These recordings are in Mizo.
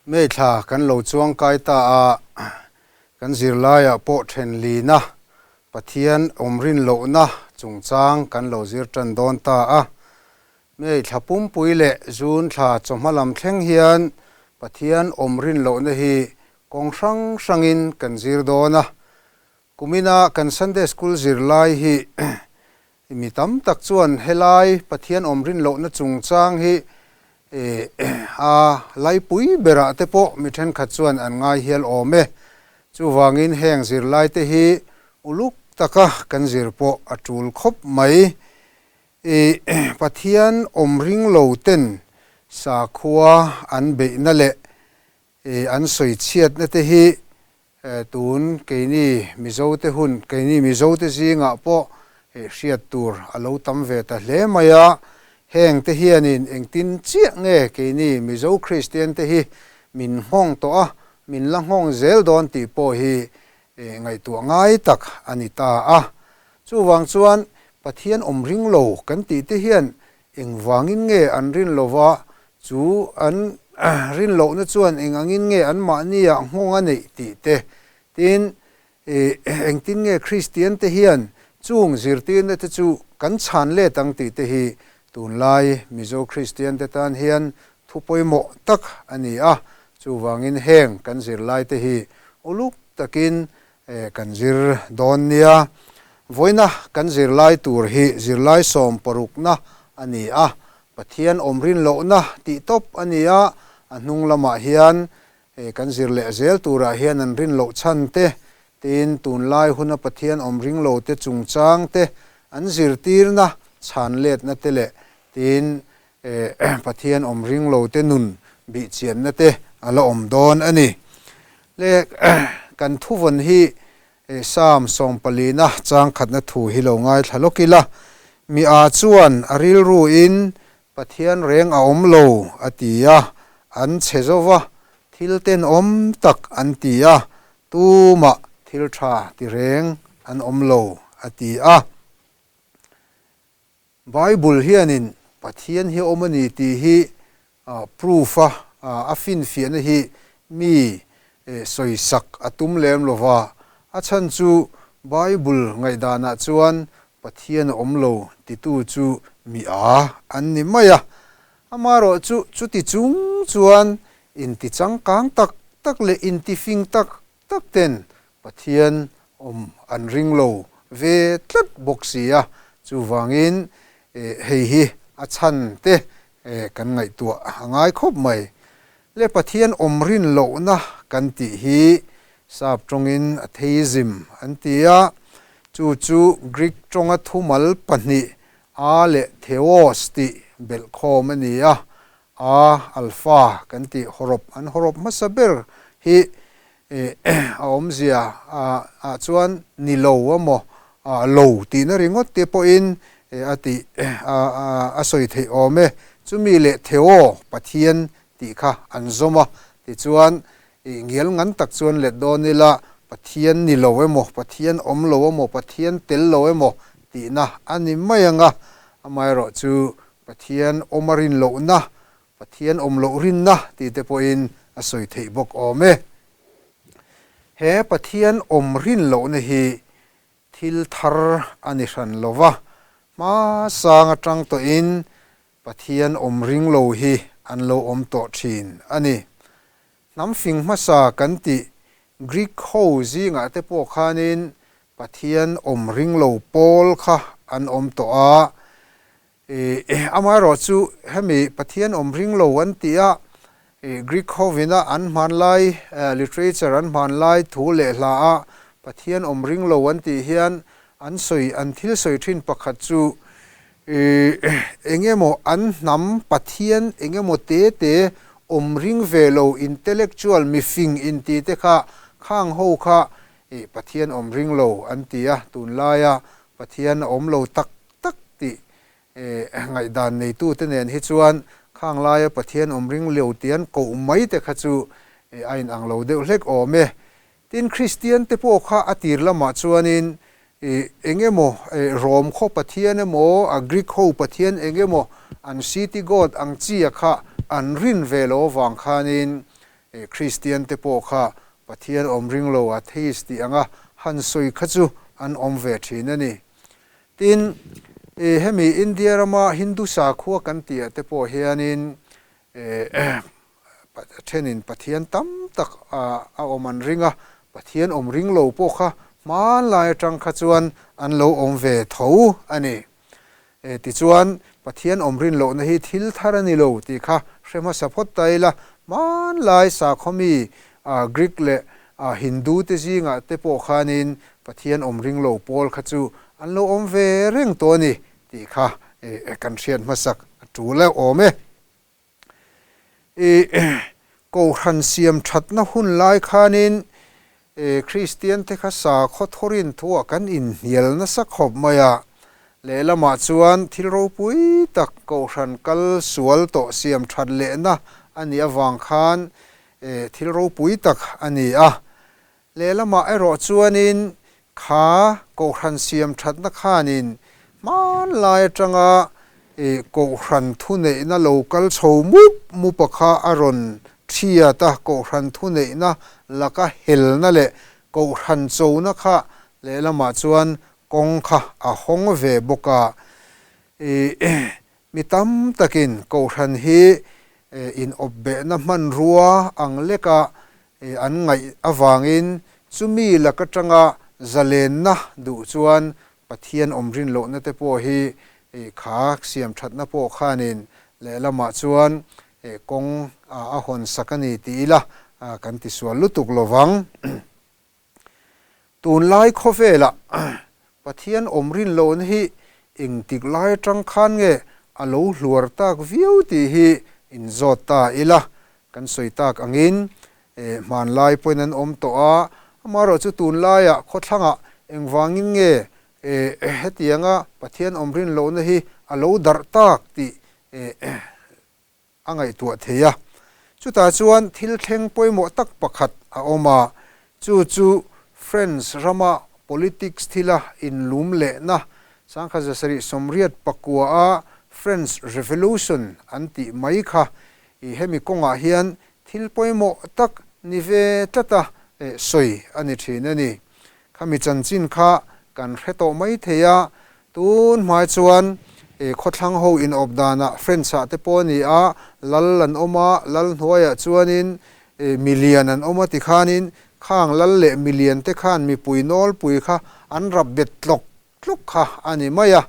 May thla kan lo chuang kai ta a, kan zirlaiah pawh then lina Pathian awm rin lohna chungchang kan lo zir tan dawn ta a. May thla pumpui leh June thla chawhma lam thleng hian Pathian awm rin lohna hi kawng hrang hrangin kan zir dawn a. Kumina kan Sunday School zirlai hi mi tam tak chuan helai Pathian awm rin lohna chungchang hi a laipui berah te pawh mi thenkhat chuan an ngai hial awm e. Chuvangin heng zirlai te hi uluk taka kan zir pawh a tul khawp mai. Pathian awm ring lo ten sakhua an beihna leh an sawichhiatna te hi Tun keini Mizote hun, keini Mizote zingah pawh hriat tur a lo tam ve ta hle mai a, heng te hianin engtin chiah nge keini Mizo Kristian te hi min nghawng tawh a, min la nghawng zel dawn tih pawh hi ngaihtuah ngai tak a ni ta a. Chuvang chuan Pathian awm ring lo kan tih te hian Engvangin nge an rin lova, chu an rin lohna chuan eng angin nge anmahniah nghawng a neih tih te, tin, engtin nge Kristian te hian chung zirtirna te chu kan chhan let ang tih te hi tunlai Mizo Kristian te tan hian thu pawimawh tak a ni a. Chuvangin heng kan zirlai te hi uluk takin Kan zir dawn nia. Vawiina kan zirlai tur hi zirlai 16na a ni a, Pathian awm rin lohna tih tawp a ni a, a hnung lamah hian kan zir leh zel turah hian an rin loh chhan te, tin tunlai huna Pathian awm ring lo te chungchang te an zirtirna chhan letna te leh tin Pathian awm ring lo te nun bihchianna te a la awm dawn a ni. Le kan thuvawn hi Psalm 14-na chang khatna thu hi lo ngaithla lawk ila, Mi a chuan a rilruin Pathian reng a awm lo a ti a, an chhe zo va, thil tenawm tak an ti a, tumah thil tha ti reng an awm lo a ti a. Bible hianin Pathian hi awm a ni tih hi proof a, a finfiahna hi mi sawisak a tum lem lo va. A chhan chu Bible ngaihdanah chuan Pathian a awm lo titu chu mi a an ni mai a. Amaherawh chu chuti chung chuan inti changkang tak tak leh inti fing tak tak ten Pathian awm an ring lo ve tlat bawk si a, chuvangin hei hi a chhan te kan ngaihtuah a ngai khawp mai. Le Pathian awm rin lohna kan tih hi Sap tawngin atheism an ti a, chu chu Greek tawnga thumal pahnih a leh theos tih belhkhawm a ni a, A, alpha, kan tih hawrawp an hawrawp hmasa ber hi a awmzia ah chuan ni lo emaw lo tihna ringawt te pawhin a tih a sawi theih awm e. Chumi leh Theo, Pathian tih kha an zawm a, tichuan ngial ngan tak chuan let dawn ila Pathian ni lo emaw, Pathian awm lo emaw, Pathian tel lo emaw tihna a ni mai ang a, amaherawhchu Pathian awm a rin lohna, Pathian awm loh rinna tih te pawhin a sawi theih bawk awm e. He Pathian awm rin lohna hi thil thar a ni hran lo va, hmasang atang tawhin Pathian awm ring lo hi an lo awm tawh thin a ni. Hnam fing hmasa kan tih Greek ho zingah te pawh khanin Pathian awm ring lo pawl kha an awm tawh a. Amaherawh chu hemi Pathian awm ring lo an tih a, Greek hovina an hmanlai literature an hmanlai thu leh hla a Pathian awm ring lo an tih hian an sawi an thil sawi thin pakhat chu eng emaw an hnam Pathian eng emaw te te awm ring ve lo intellectual mifing inti te kha khang ho kha Pathian awm ring lo an ti a, tunlaia Pathian a awm lo tak tak tih ngaihdan neitute nen hi chuan khang laia Pathian awm ring lo tih an koh mai te kha chu a inang lo deuh hlek awm e. Tin, Kristian te pawh kha a tir lamah chuanin eng emaw Rom khaw Pathian emaw a Greek ho Pathian eng emaw an city god ang chi a kha an rin ve lo avang khanin Kristian te pawh kha Pathian awm ring lo atheist tih anga han sawi kha chu an awm ve thin a ni. Tin, hemi India rama Hindu sakhua kan tihah te pawh hianin thenin Pathian tam tak a awm an ring a, Pathian awm ring lo pawh kha hmanlai atang kha chuan an lo awm ve tho a ni. Tichuan, Pathian awm rin lohna hi thil thar a ni lo tih kha hre hmasa phawt ta ila, hmanlai sakhaw mi Greek leh Hindu te zingah te pawh khanin Pathian awm ring lo pawl kha chu an lo awm ve reng tawh a ni tih kha kan hriat hmasak a tul awm e. I Kohhran siam thatna hun lai khanin Kristian te kha sakhaw thawrin thuah kan inhnial nasa khawp mai a, lehlamah chuan thil ropui tak Kohhran kal sual tawh siam that lehna a nih avang khan thil ropui tak a ni a. Lehlamah erawh chuanin kha Kohhran siam thatna khanin hmanlai atanga Kohhran thuneihna lo kal chho mup mup a kha a rawn thiat a, Kohhran thuneihna laka helna leh Kohhran chona kha lehlamah chuan kawng kha a hawng ve bawk a. Mi tam takin Kohhran hi inawpbehna hmanrua ang leka an ngaih avangin chumi lak atanga zalenna duh chuan Pathian awm rin lohna te pawh hi kha siam thatna pawh khanin lehlamah chuan kawng a hawn sak a ni ti ila kan tisual lutuk lovang. Tunlai khawvelah Pathian awm rin lohna hi engtik lai atang khan nge a lo hluar tak viau tih hi inzawt ta ila, kan sawi tak angin hmanlai pawhin an awm tawh a, amaherawhchu tunlaiah khawthlangah engvangin nge hetianga Pathian awm rin lohna hi a lo darh tak tih a ngaihtuah thei a. Chutah chuan thil thleng pawimawh tak pakhat a awm a, chu chu France rama politics thila inlum lehna sangkhat zasarih sawmriat pakua a French Revolution an tih mai kha i hemi kawngah hian thil pawimawh tak ni ve tlata sawi a ni thin a ni. Khami chanchin kha kan hre tawh mai thei a, tun hmai chuan khawthlang ho inawp danah French ah te pawh a ni a, lal an awm a, lal hnuaiah chuanin milian an awm a tikhanin khang lal leh milian te khan mipui nawlpui kha an rap bet tlawk tluk kha a ni mai a.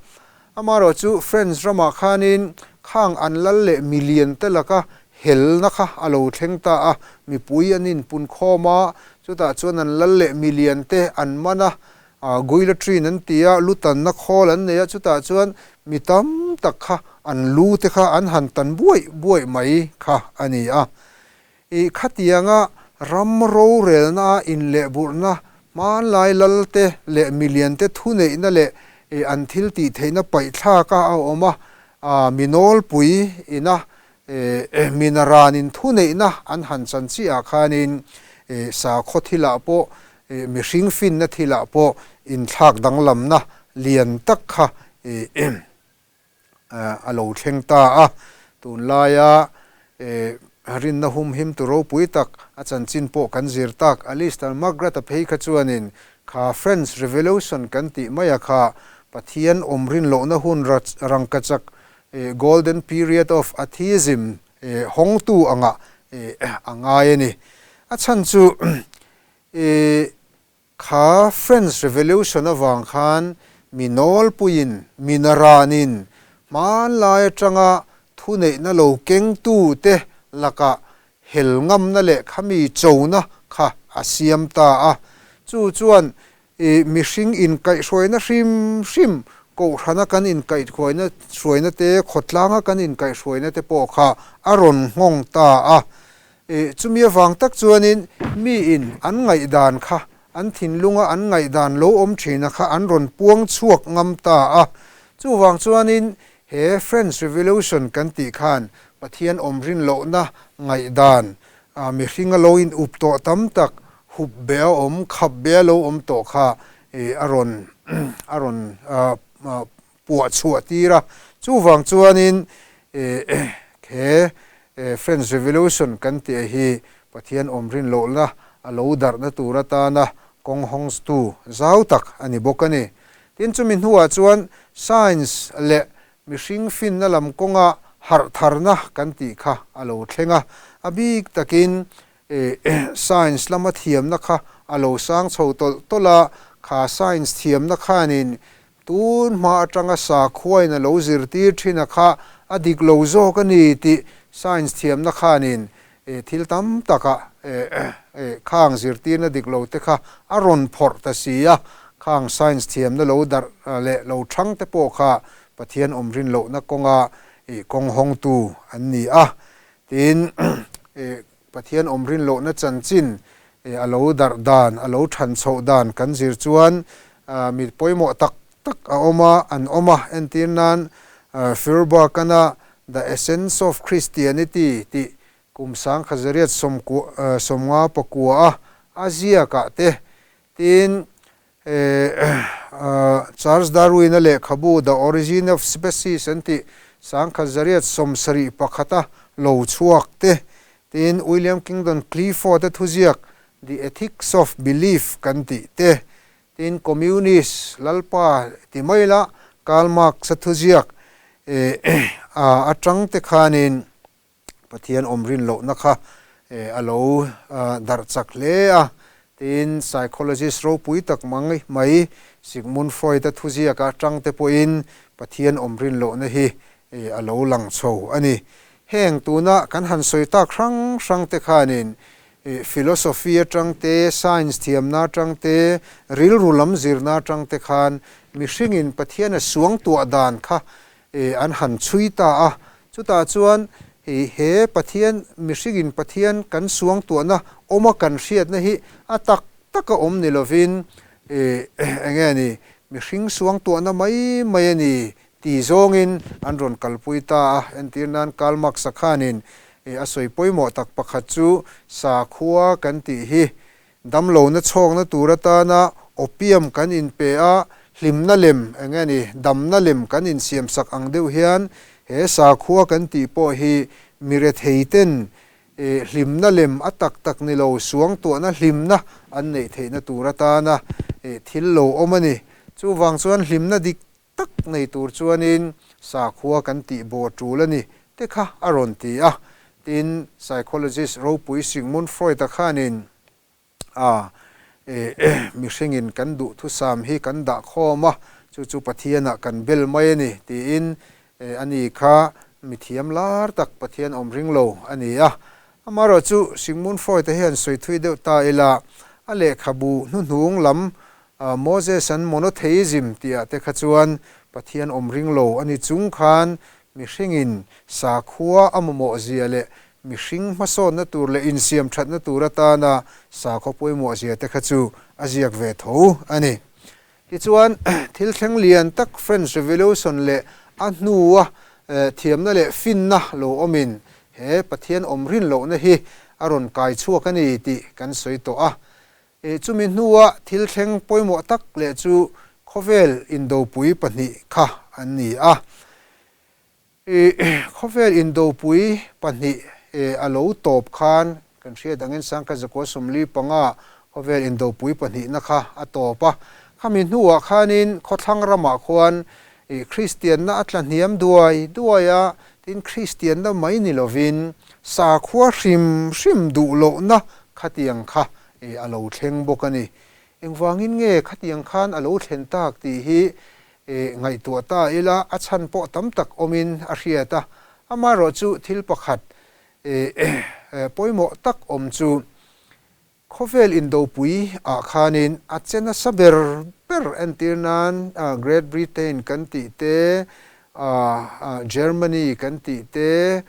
Amaherawh chu French ramah khanin khang an lal leh milian te laka helna kha a lo thleng ta a, mipui an inpun khawm a, chutah chuan an lal leh milian te an man a, guillotine an ti a, lu tanna khawl an nei a, chutah chuan mi tam tak kha an lu te kha an han tan buaih buaih mai kha a ni a. I khatianga ram rorelna inlehburhna, hmanlai lalte leh miliante thuneihna leh an thil tihtheihna paihthlaka a awm a, mi nawlpui ina mi naranin thuneihna an han chan chiah ah khanin sakhaw thilah pawh mihring finna thilah pawh inthlak danglamna lian tak kha a lo thleng ta a. Tunlaia rinna humhim tu ropui tak a chanchin pawh kan zir tak. Alistair McGrath-a phei kha chuanin kha French Revolution kan tih mai a kha Pathian awm rin lohna hun rangkachak Golden Period of Atheism hawngtu angah a ngai a ni. A chhan chu Kha French Revolution avang khan mi nawlpuiin, mi naranin hmanlai atanga thuneihna lo kengtute lakah hel ngamna leh khami chona kha a siam ta a. Chu chuan i mihring inkaihhruaina hrim hrim, kohhrana kan inkaihhruaina hruaina te, khawtlanga kan inkaihhruaina te pawh kha a rawn nghawng ta a. I chumi avang tak chuanin miin an ngaihdan kha, an thinlunga an ngaihdan lo awm thina kha an rawn puang chhuak ngam ta a. Chuvang chuanin he French Revolution kan tih khan Pathian awm rin lohna ngaihdan, mihringa lo in up tawh tam tak, hup be a awm, khap be a lo awm tawh kha a rawn a rawn puah chhuah tir a. Chuvang chuanin he French Revolution kan tih hi Pathian awm rin lohna a lo darhna tur atana kawng hawngstu zau tak a ni bawk a ni. Tin, chumi hnuah chuan science leh mihring finna lam kawnga harh tharna kan tih kha a lo thleng a, a bik takin science lama thiamna kha a lo sang chho tawlh tawlh a, kha science thiamna khanin Tun hma atanga sakhuain a lo zirtir thin a kha a dik lo zawk a ni tih science thiamna khanin thil tam taka khang zirtirna dik lo te kha a rawn phawrh ta si a, khang science thiamna lo darh leh lo thang te pawh kha Pathian awm rin lohna kawnga kawng hawngtu an ni a. Tin, Pathian awm rin lohna chanchin a lo darh dan, a lo than chhoh dan kan zir chuan mi pawimawh tak tak a awm a, an awm a. Entir nan Feuerbach-ana The Essence of Christianity tih kum sangkhazariat sawmnga pakua a a ziakah te, tin Charles Darwin-a lehkhabu The Origin of Species an tih 1971 a lo chhuak te, tin William Kingdon Clifford-a thuziak The Ethics of Belief kan tih te, tin Communist Lalpa ti mai la Karl Marx-a thuziak atang te khanin Pathian awm rin lohna kha a lo darh chak hle a, tiin psychologist ropui tak mang mai Sigmund Freud-a thuziak atang te pawhin Pathian awm rin lohna hi a lo lang chho a ni. Heng tuna kan han sawi tak hrang hrang te khanin philosophy atang te, science thiamna atang te, rilru lam zirna atang te khan mihringin Pathian a suangtuah dan kha an han chhui ta a, chutah chuan hei he Pathian, mihringin Pathian kan suangtuahna awma kan hriatna hi a tak taka awm ni lovin enge ni, mihring suangtuahna mai mai a ni ti zawngin an rawn kalpui ta a. Entir nan Karl Marx-a khanin a sawi pawimawh tak pakhat chu sakhua kan tih hi Damlohna chhawkna tur atana opium kan inpe a, hlimna lem, eng nge ni, damna lem kan insiamsak ang deuh hian he sakhua kan tih pawh hi mi retheiten hlimna lem a tak tak ni lo, suangtuahna hlimna an neih theihna tur atana thil lo awm a ni. Chuvang chuan hlimna dik tak nei tur chuanin sakhua kan tih bawh tul a ni te kha a rawn ti a. Tin, psychologist ropui Sigmund Freud-a khanin a mihringin kan duhthusam hi kan dah khawm a, chu chu Pathianah kan bel mai a ni tiin ani kha mithiam lar tak Pathian awm ring lo a ni a. Amaherawhchu Sigmund Freud-a hian sawi thui deuh ta ila, a lehkhabu hnuhnung lam Moses an monotheism tih ah te kha chuan Pathian awm ring lo a ni chung khan mihringin sakhua a mamawh zia leh mihring hmasawnna tur leh insiam thatna tur atana sakhaw pawimawh zia te kha chu a ziak ve tho a ni. Tichuan thil thleng lian tak French Revolution leh a hnua thiamna leh finna lo awmin he Pathian awm rin lohna hi a rawn kai chhuak a ni tih kan sawi tawh a. Chumi hnua thil thleng pawimawh tak leh chu khawvel indopui pahnih kha an ni a. Khawvel indopui pahnih a lo tawp khan kan hriat angin Sangkhat Zakua 45 khawvel indopui pahnihna kha a tawp a. Khami hnuah khanin khawthlang ramah khuan Kristianna a tla hniam duai duai a, tin Kristianna mai ni lovin sakhua hrim hrim duh lohna khatiang kha a lo thleng bawk a ni. Engvangin nge khatiang khan a lo thlen tak tih hi ngaihtuah ta ila a chhan pawh tam tak awmin a hriat a. Amaherawhchu thil pakhat pawimawh tak awm chu khawvel indopui ah khanin a che nasa ber ber entir nan Great Britain kan tih te, Germany kan tih te,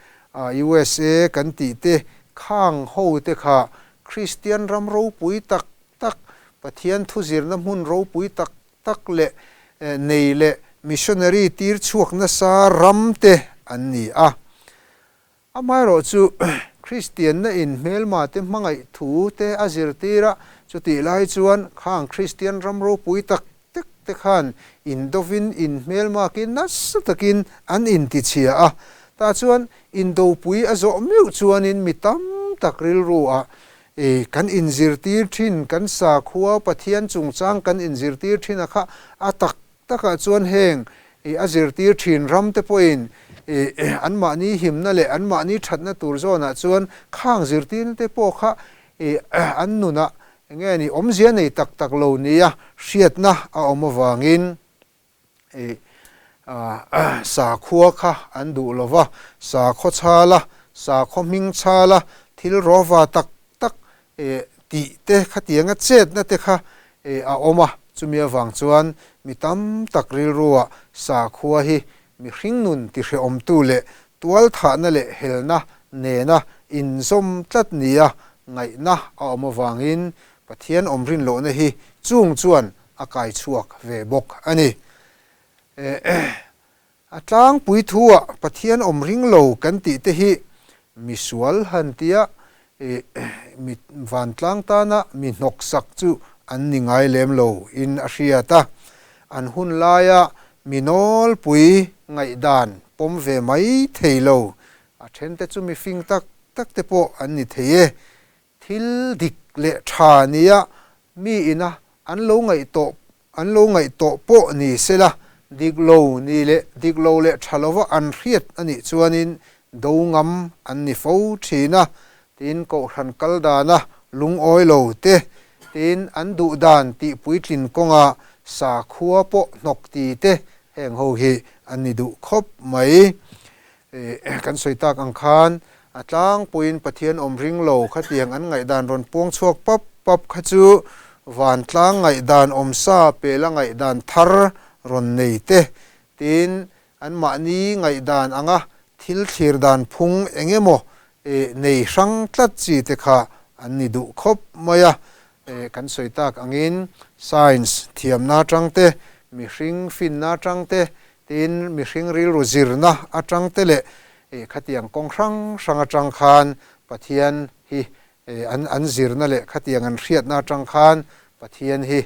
USA kan tih te khang ho te kha Kristian ram ropui tak tak, Pathian thuzirna hmun ropui tak tak leh nei leh missionary tir chhuak nasa ram te an ni a. Amaherawh chu Kristianna in hmelma te hmangaih thu te a zirtir a, chutih lai chuan khang Kristian ram ropui tak tak te khan indovin in hmelmakin nasa takin an intichhia a. Tah chuan indopui a zawh meuh chuanin mi tam tak rilru ah kan inzirtir thin, kan sakhua Pathian chungchang kan inzirtir thin a kha a tak takah chuan heng a zirtir thin ram te pawhin anmahni himna leh anmahni thatna tur zawnah chuan khang zirtirna te pawh kha an nunah enge ni awmzia nei tak tak lo nia hriatna a awm avangin sakhua kha an duh lo va, sakhaw chhala, sakhaw hming chhala thil rawva tak tak tih te khatianga chetna te kha a awm a, chumi avang chuan mi tam tak rilruah sakhua hi mihring nun tihrehawmtu leh tualthahna leh helna nena inzawm tlat nia ngaihna a awm avangin Pathian awm rin lohna hi chung chuan a kai chhuak ve bawk a ni. A tlangpui thuah Pathian awm ring lo kan tih te hi misual han tia mi vantlang tana mi hnawksak chu an ni ngai lem lo in a hriat a. An hun laia mi nawlpui ngaihdan pawm ve mai thei lo, a thente chu mi fing tak tak te pawh an ni thei e. Thil dik leh tha nia mi ina an lo ngaih tawh an lo ngaih tawh pawh ni sela, dik lo ni leh dik lo leh tha lova an hriat a nih chuanin do ngam an ni fo thin a, tin kohhran kal dana lungawi lo te, tin an duh dan tih puitlin kawnga sakhua pawh hnawk ti te heng ho hi an ni duh khawp mai. Kan sawi tak ang khan a tlangpuiin Pathian awm ring lo khatiang an ngaihdan rawn puang chhuak pap pap kha chu vantlang ngaihdan awm sa pela ngaihdan thar rawn nei te tin anmahni ngaihdan anga thil thlir dan phung eng emaw nei hrang tlat chi te kha an ni duh khawp mai a. Kan sawi tak angin science thiamna atang te, mihring finna atang te, tin mihring rilru zirna atang te leh khatiang kawng hrang hrang atang khan Pathian hi an an zirna leh khatiang an hriatna atang khan Pathian hi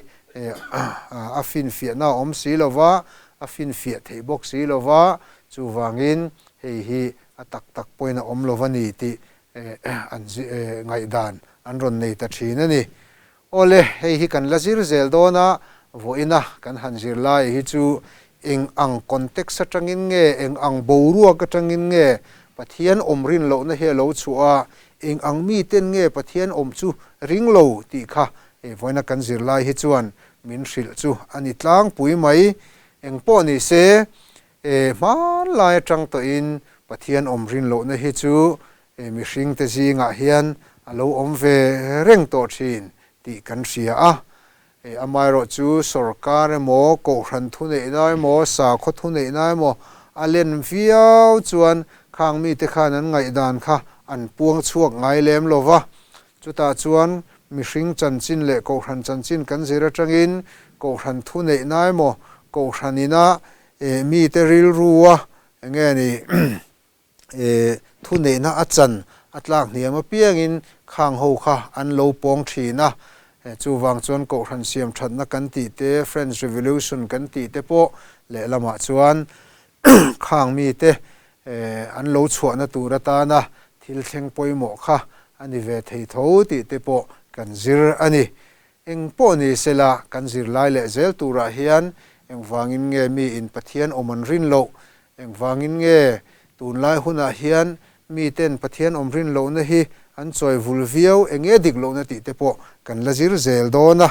a finfiahna a awm si lova, a finfiah theih bawk si lova, chuvangin hei hi a tak tak pawhin a awm lova ni tih an ngaihdan an rawn nei ta thin a ni. Awle, hei hi kan la zir zel dawn a, vawiina kan han zir lai hi chu eng ang context atangin nge, eng ang boruak atangin nge Pathian awm rin lohna hi a lo chhuah a, eng ang miten nge Pathian awm chu ring lo tih kha vawiina kan zir lai hi chuan min hrilh chu a ni tlangpui mai. Eng pawh ni se, Hmanlai atang tawhin Pathian awm rin lohna hi chu mihringte zingah hian a lo awm ve reng tawh thin tih kan hria a. Amaherawh chu sorkar emaw, kohhran thuneihna emaw, sakhaw thuneihna emaw a len viau chuan khang mite khan an ngaihdan kha an puang chhuak ngai lem lo va. Chutah chuan mihring chanchin leh kohhran chanchin kan zir atangin kohhran thuneihna emaw, kohhran ina mite rilrua enge ni thuneihna a chan a tlak hniam apiangin khang ho kha an lo pawng thin a. Chuvang chuan kohhran siam thatna kan tih te, French Revolution kan tih te pawh lehlamah chuan khang mite an lo chhuahna tur atana thil thleng pawimawh kha a ni ve thei tho tih te pawh kan zir a ni. Eng pawh ni sela, kan zirlai leh zel turah hian engvangin nge miin Pathian awm an rin loh? Engvangin nge tunlai hunah hian miten Pathian awm rin lohna hi an chawi vul viau eng nge dik lohna tih te pawh kan la zir zel dawn a.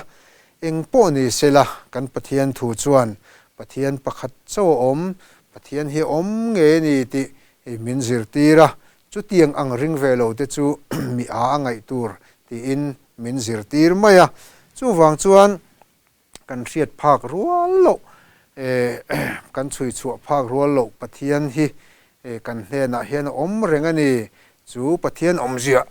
Eng pawh ni sela, kan Pathian thu chuan Pathian pakhat chauh a awm, Pathian hi a awm ngei a ni tih min zirtir a, chutiang ang ring ve lo te chu mi a a ngaih tur tiin min zirtir mai a. Chuvang chuan kan hriat phak rual loh, kan chhui chhuah phak rual loh Pathian hi kan hnenah hian a awm reng a ni. Chu Pathian awmzia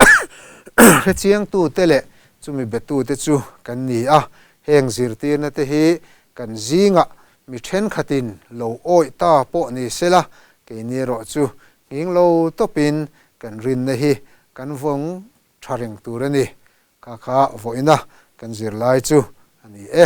hrechiangtute leh chumi betute chu kan ni a. Heng zirtirna te hi kan zingah mi thenkhatin lo awih ta pawh ni sela, keini erawh chu nghing lo tawpin kan rinna hi kan vawng tha reng tur a ni. Kha kha vawiina kan zirlai chu a ni e.